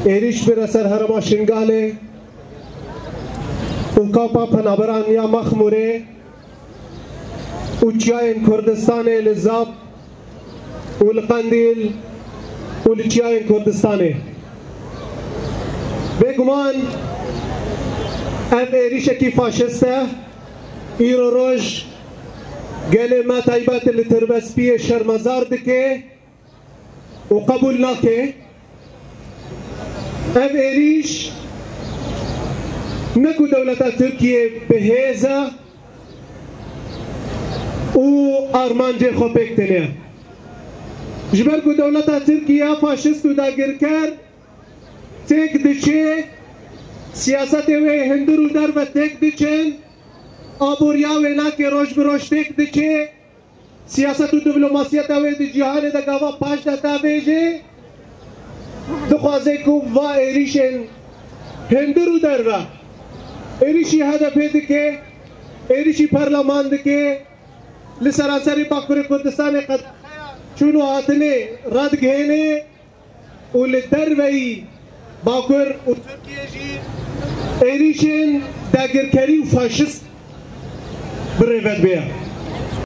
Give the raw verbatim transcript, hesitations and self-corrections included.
Êrîş bire ser herêma Şingalê û kampa penaberan ya Mexmûrê û çiyayên Kurdistanê li Zap û li Qendîl û li çiyayên Kurdistanê. Bêguman ev êrîşekî faşist e. Îro roj gelê me taybet li Tirbespiyê şermezar dike û qebûl nake. Ev êrîş ne ku dewleta Tirkiyê bi hêz e û armancê xwe pêk tîne. Ji ber ku dewleta Tirkiye faşist û dagirker têk diçe, siyasetê wê hundir û derve têk diçin, aboriya wê nake roj bi roj têk diçe, siyaset û diplomasiyeta wê di cîhanê de gava paş de tavêje, dixwaze ku va êrîşên hundir û derve, êrîşî H D P dike, êrîşî perleman dike, li seranserî Bakurê Kurdistanê qedexeya çûn û hatinê radigihêne û li derveyî Bakur û Tirkiye jî êrîşên dagirkerî û faşist bi rê ve dibe.